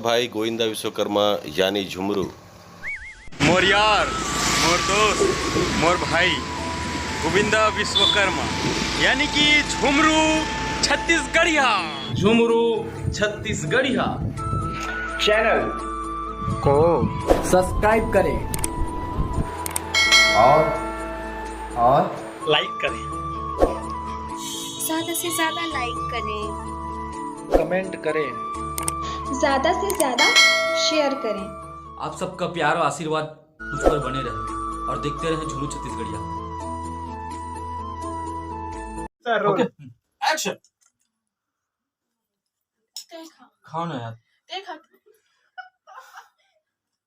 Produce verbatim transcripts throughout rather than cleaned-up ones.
भाई गोविंदा विश्वकर्मा यानी झुमरू। मोर यार, मोर दोस्त, मोर भाई गोविंदा विश्वकर्मा यानी कि झुमरू छत्तीसगढ़िया। झुमरू छत्तीसगढ़िया चैनल को सब्सक्राइब करें और और लाइक करें। ज्यादा से ज्यादा लाइक करें। कमेंट करें। ज्यादा से ज्यादा शेयर करें। आप सबका प्यार और आशीर्वाद मुझ पर बने रहे और देखते रहें झुमरू छत्तीसगढ़िया। ओके, एक्शन। खाओ ना यार।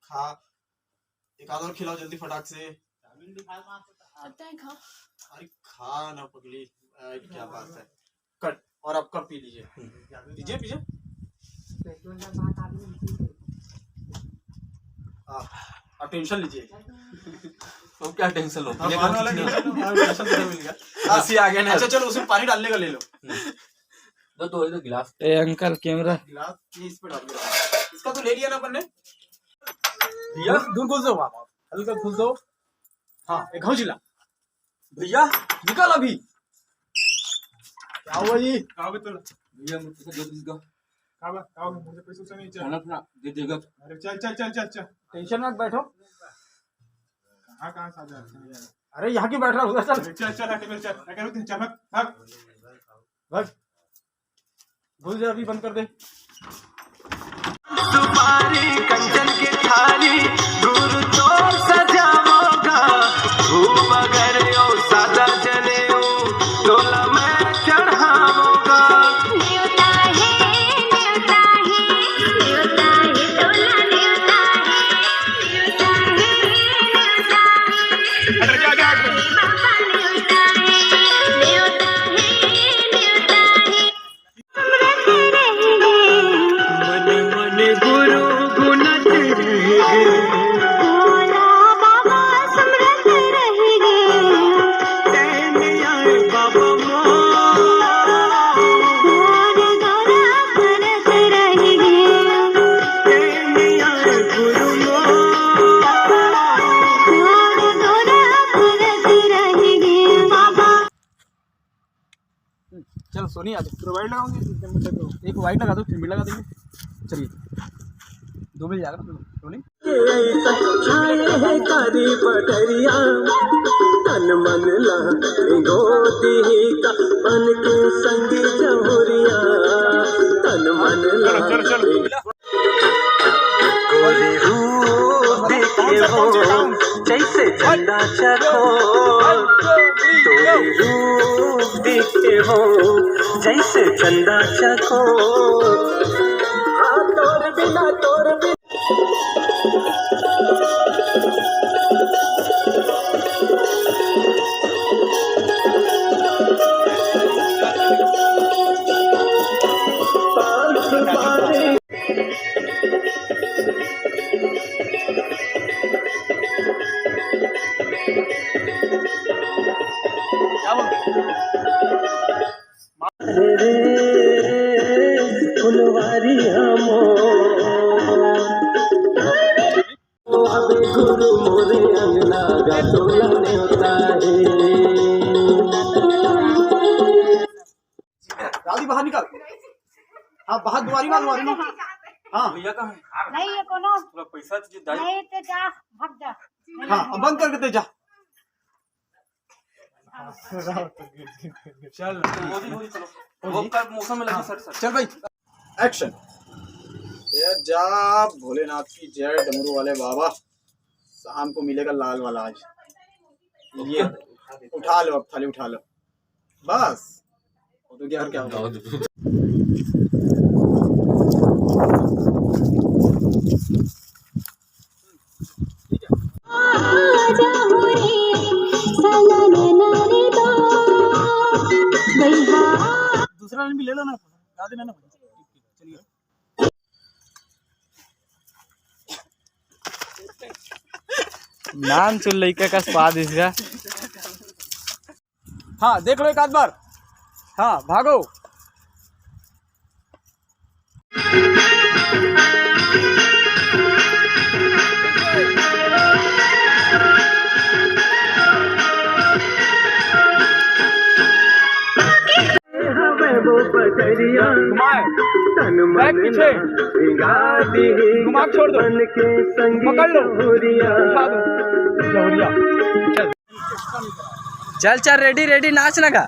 खा, एक आध और खिलाओ जल्दी फटाक से। अरे खा ना पगली। आ, क्या बात है। कट। और आप कब पी लीजिए। पीजिए, पीजिए। हाँ, आप टेंशन लीजिए। तो क्या टेंशन लो? हाँ, पान वाला टेंशन लो, हाँ, टेंशन तो मिल गया। हाँ, रस्सी आ गया ना। अच्छा, चलो, उसमें पानी डालने का ले लो। दो, दो, दो गिलास। ए अंकल, कैमरा। गिलास ये इस पे डाल दो। इसका तो ले लिया ना अपन ने। भैया, दूर घुस जाओ आप, हल्का घुस जाओ। हाँ, एक घाव जिला। भैया, निकल अभी। क्या हुआ जी? कहाँ पे तोला? भैया, मुझे पैसा दे दीजिएगा। कहाँ बा? कहाँ बा? मुझे पैसा वैसा नहीं चाहिए। खाना पीना दे देगा। अरे चल, चल, चल, चल, चल। टेंशन मत बैठो। कहाँ, कहाँ से आ जाते हैं यार? अरे यहाँ की बैठ रहा हूँ, उधर चल। अरे चल, चल, आके चल, चल। आके रुक, चल, भाग, भाग। भाग। भूल जा, अभी बंद कर दे। सुपारी कंचन की थाली, गुरु तो सजावोगा, धूप अगर ओ सादा जले ओ, तोला मैं चढ़ावोगा। न्योता हे, न्योता हे, न्योता हे, तोला न्योता हे, न्योता हे, न्योता हे। अरे जा, जा। बाबा न्योता हे, न्योता हे, न्योता हे। मन मन गुरु गुणत रहे। भोला बाबा सुमरत रहे। तैं आए बाबा मोर। गोरा गोरा करत रहे। तैं आए गुरु मोर। गोरा गोरा करत रहे बाबा। चलो सोनी, आ जाओ। फिर वाइड लगाओगे? एक वाइड लगा दो, फिर मिड लगा देंगे। चलिए, दो मिल जाएगा ना, सोनी। छाए है कारी पटरिया, तन मन ला भिगो दी का, पन के संग जहुरिया, तन मन ला चलो, चलो, चलो। गोरी रूप देखे हो जैसे चंदा चकोर, गोरी रूप देखे हो जैसे चंदा चकोर। हाँ, तोर बिना, तोर बिना। फुलवारी हमो अबे गुरु मोरे अंगना गा तोला नेवता है। दादी बाहर निकल। हाँ, बाहर दुआरी में, दुआरी में। हाँ। भैया कहाँ है? नहीं है कोनो। थोड़ा पैसा दीजिए दाई। नहीं ते जा, भाग जा। हाँ, अब बंद करके दे जा। चल, वो भी, वो भी चलो। वो कब मौसम में लगी सर, सर। चल भाई, एक्शन। ये जा भोलेनाथ की जय, डमरू वाले बाबा। शाम को मिलेगा लाल वाला आज। ये उठा लो, अब थाली उठा लो। बस, वो तो क्या, और क्या होगा? दूसरा लाइन भी ले लो ना, गा देना ना। चलिए। नान चुन लइका का स्वाद इसका। हाँ, देख लो एक आध बार। हाँ, भागो। घुमाए, बैक पीछे, घुमा के छोड़ दो, पकड़ लो, उठा दो। जौहरिया। चल। चल चल, रेडी रेडी, नाच ना गा।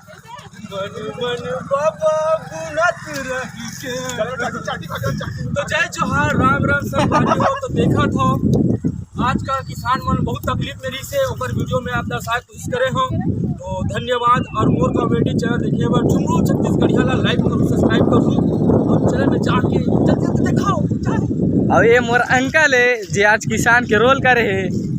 तो जय जोहार, राम राम सब भाइयों। तो देखा था आज का किसान मन बहुत तकलीफ में रही से ओकर वीडियो में आप दर्शाए कोशिश करे हो। तो धन्यवाद। और मोर कॉमेडी चैनल देखे बर झुमरू छत्तीसगढ़िया ला लाइक करू, सब्सक्राइब करू और चैनल में जाके जल्दी जल्दी दिखाओ। अब ये मोर अंकल है जे आज किसान के रोल करे है।